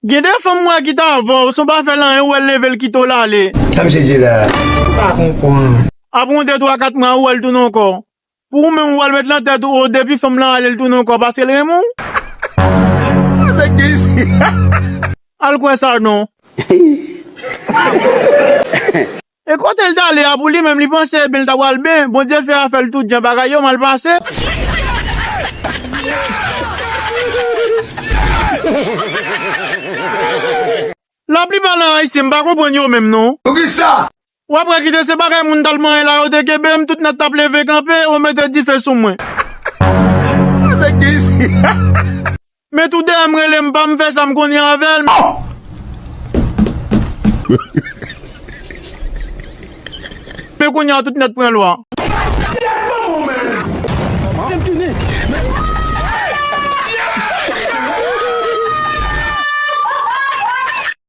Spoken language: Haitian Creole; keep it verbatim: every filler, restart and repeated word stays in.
Gen de fanm m wè ki t avè w, san w pa fè l anyen, ou wè l leve l kite w l ale. Sa misye di la? Ou pa konprann. Apre yon de twa kat mwa, ou wè l tounen ankò. Pou ou menm, ou al met nan tèt ou, o, depi fanm lan ale, l tounen ankò, paske l renmen w. Al kwè sa non. E kote l t ale a pou li menm, li panse ebyen l ta pral byen. Bondye fè afè l tout jan, bagay yo mal pase. Laplipa nan Ayisyen, m pa konprann yo menm non. Poukisa? W ap wè kite se bagay moun t al manyen la yo te kenbe m, tout nèt t ap leve kanpe, yo mete dife sou mwen. Men tou deyè m rele m pa m fè sa m konnen avè l. Men kounye a tout nèt pran lwa.